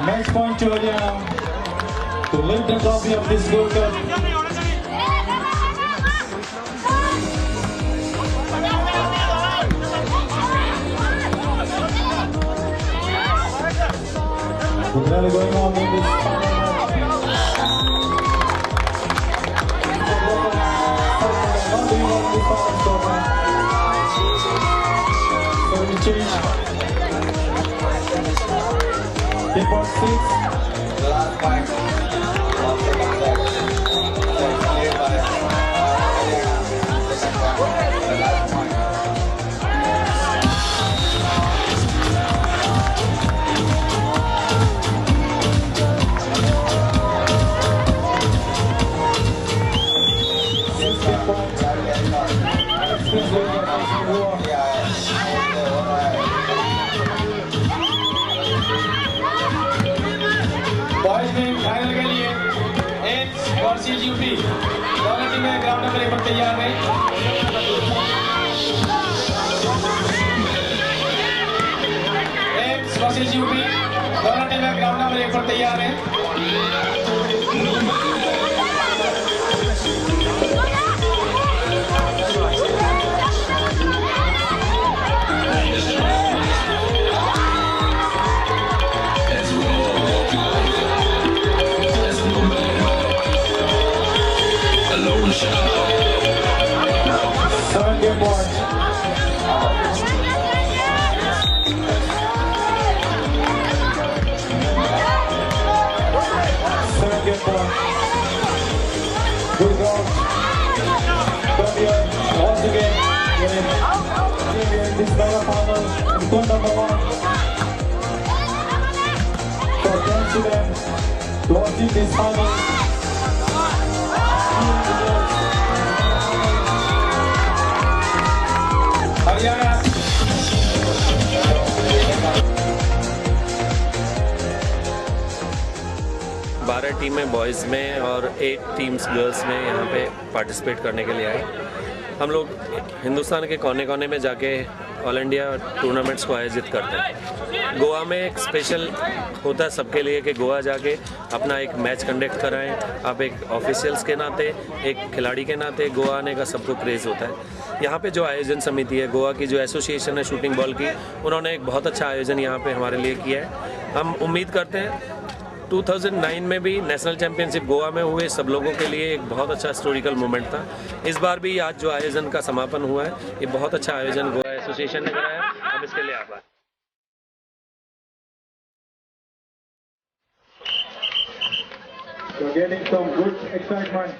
Match point to Haryana to lift the trophy of this Gold Cup. The rally going on in this final match. Not doing on this final score. So we change. 10.6. The last point of second set. So it's cleared by Haryana. Second point. The last point. Boys team final K लिए AIIMS versus UP दोनों टीमें ground number 1 पर तैयार हैं। AIIMS versus UP दोनों टीमें ground number 1 पर तैयार हैं। Seven game point. 7 game point. Good ground. Come here once again. In this mega final in court number 1. So thanks to them to achieve this final. Haryana 12 टीमें boys में और 8 teams girls में यहाँ pay participate करने K लिए आए। हम लोग Hindustan K कोने कोने में जाके ऑल इंडिया टूर्नामेंट्स को आयोजित करते हैं। गोवा में एक स्पेशल होता है सबके लिए कि गोवा जाके अपना एक मैच कंडक्ट कराएं। आप एक ऑफिशियल्स के नाते, एक खिलाड़ी के नाते गोवा आने का सबको क्रेज़ होता है। यहाँ पे जो आयोजन समिति है, गोवा की जो एसोसिएशन है शूटिंग बॉल की, उन्होंने एक बहुत अच्छा आयोजन यहाँ पर हमारे लिए किया है। हम उम्मीद करते हैं 2009 में भी नेशनल चैम्पियनशिप गोवा में हुए, सब लोगों के लिए एक बहुत अच्छा हिस्टोरिकल मोमेंट था। इस बार भी आज जो आयोजन का समापन हुआ है, ये बहुत अच्छा आयोजन गोवा एसोसिएशन ने कराया, हम इसके लिए आभार। You're getting some good excitement.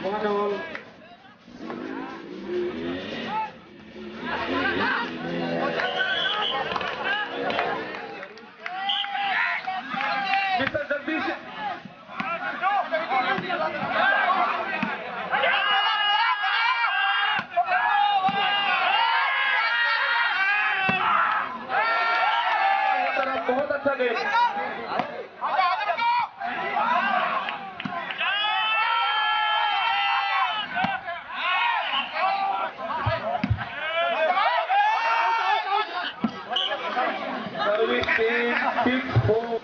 One all. Mr. Jagdish. बहुत अच्छा game. Service 10, 6, 4.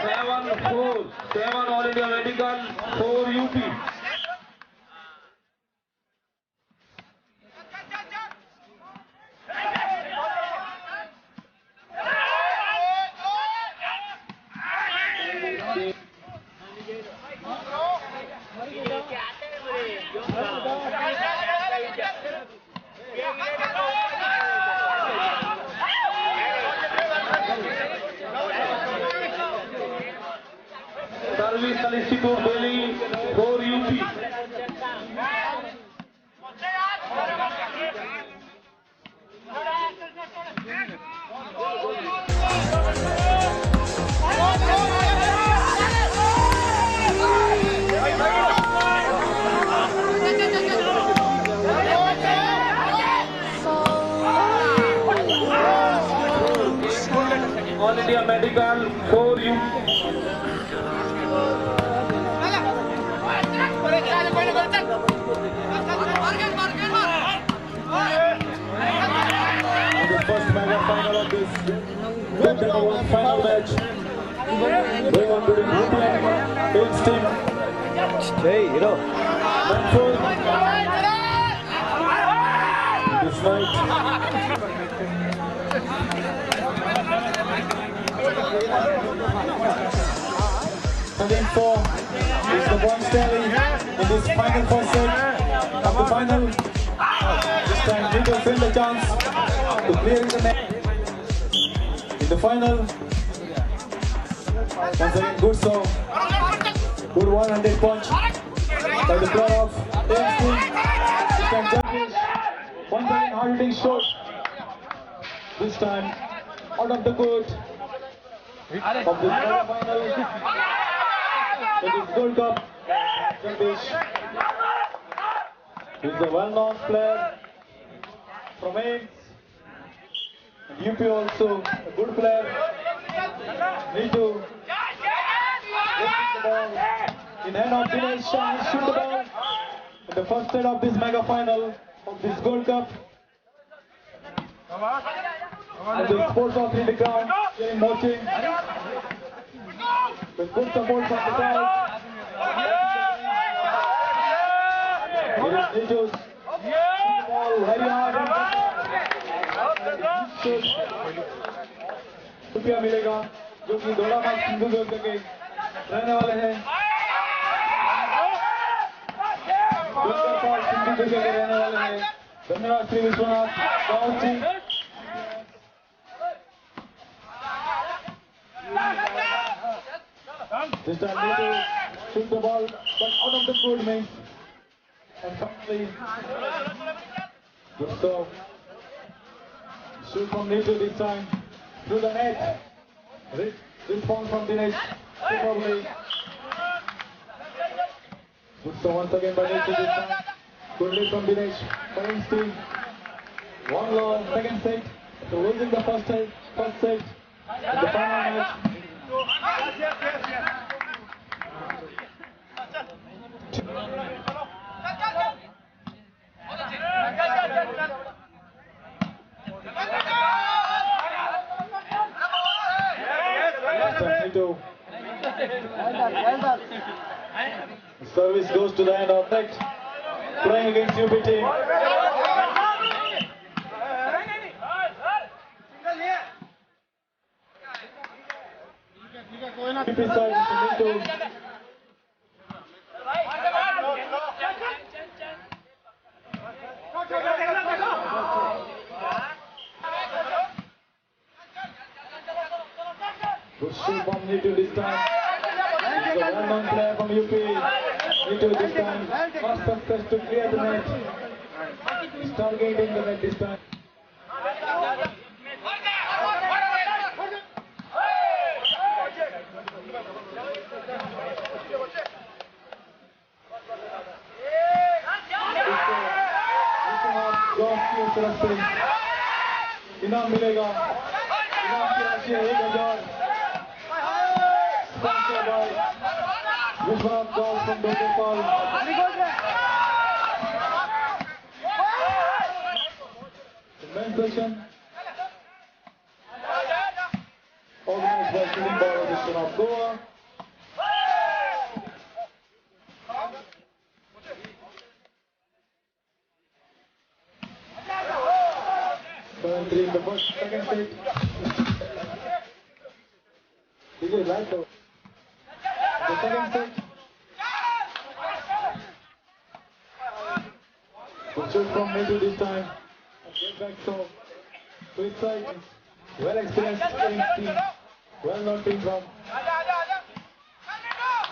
7-4, 7 All India Medical, 4 UP. Service Institute Delhi, 4 UP. 4 U. The first mega final of this world number 1 final match going on between UP and AIMS team. Hey, hero. 9-4. This night. 13-4 is the points tally in this final first set of the final. This time Neetu failed the chance to clear the net in the final. Once again, good serve, good 100 punch by the player of AIMS team. This time Jagdish, once again hard hitting shot. This time out of the court of this final. It is Gold Cup. Jagdish is a well-known player from AIMS and UP also a good player. Neetu lifting the ball in hand of Dinesh Shah, shoot the ball in the first set of this mega final of this Gold Cup. And the sports authority in the ground, getting watching with good support from the crowd. Here is Neetu, shoot the ball very hard and shoot. रुपया मिलेगा जो कि दोलाबाग Sindhudurg K रहने वाले हैं। Sindhudurg K रहने वाले हैं। धन्यवाद श्री विश्वनाथ गौर जी। This time Neetu shoot the ball, but out of the court means, and finally, good serve. Shoot from Neetu this time through the net. Response from Dinesh superbly. Good serve once again by Neetu this time. Good lead from Dinesh for his team. 1-0 second set. After losing the first set in the final match. Service goes to the end of that. Playing against UP team. UP side, Neetu. Good shoot from Neetu this time. He's a well-known player from UP. Neetu this time, first success to clear the net. He's targeting the net this time. तरफ से इनाम मिलेगा। इनाम की राशि है 1000। Sponsor by Vishwanath Gaur from Dogopal. Men's section organized by Shooting Bar Association of Goa. 7-3 in the first, second set. DJ like the second set. Good shoot from Neetu this time. And get back so to his side. Well experienced team, well known team from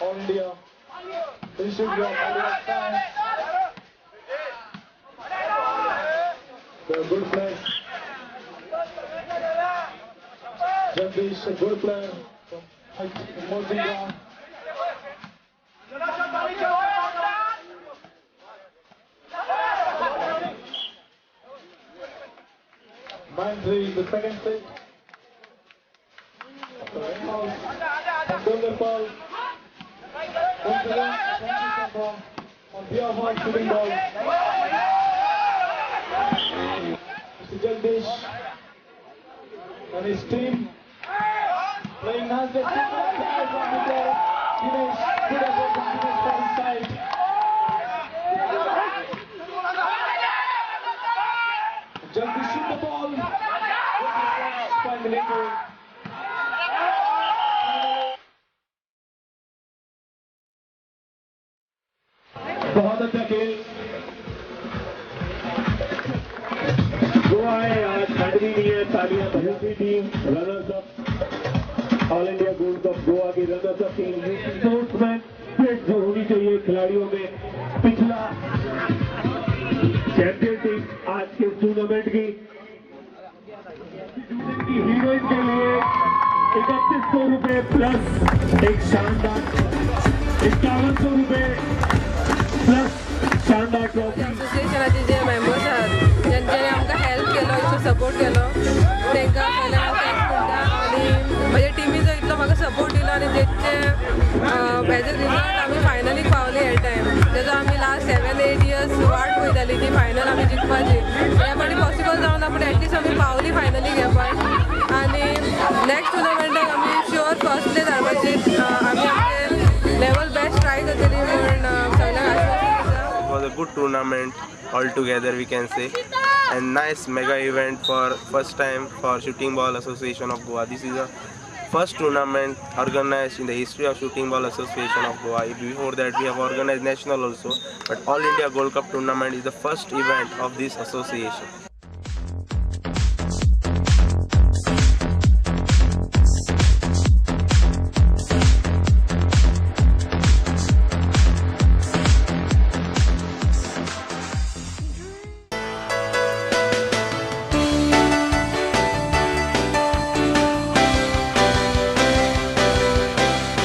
all India. Institute of Medical Science. They are good players. Jagdish, a good player from Morzinga. 9-3 in the second set. After in-house Once again, thank you, Sandra, on behalf of shooting ball. Mr. Jagdish and his team playing nicely. From the player, Dinesh, good effort from Dinesh for his side. Jagdish shoot the ball. Good response by Milenko. बहुत अच्छा खेल गोवा है, आज ठंडी नहीं है, तालियां। UP team runners up all India gold cup Goa की runners up team. Sportsman spirit जो होनी चाहिए खिलाड़ियों में, पिछला चैंपियन टीम आज के टूर्नामेंट की हीरोइन के लिए 3100 रुपए प्लस एक शानदार 5100 रुपए प्लस शानदार ट्रॉफी। असोसिएशनाचे जे मेंबर्स आहात जेंच्यांनी आमकां हेल्प केलो, इतलो सपोर्ट केलो, तांकां पयलें हांव thanks म्हणटा. आनी म्हज्या टिमीचो इतलो म्हाका सपोर्ट दिलो आनी तेचे एज अ रिजल्ट आमी फायनलीक पावली हे टायम. तेजो आमी लास्ट 7-8 इयर्स वाट पळयताली की फायनल आमी जिखपाची. ह्या फावटी पॉसिबल जावना, पूण एटलिस्ट आमी पावली फायनलीक ह्या फावट. आनी नेक्स्ट टुर्नामेंटाक आमी शुअर फर्स्ट प्लेस हाडपाची आमी आमचे लेवल बेस्ट ट्राय करतली म्हूण सगळ्यांक आश्वासन दिता. It was a good tournament altogether, we can say, and nice mega event for first time for Shooting Ball Association of Goa. This is a first tournament organized in the history of Shooting Ball Association of Goa. Before that we have organized national also, but All India Gold Cup tournament is the first event of this association.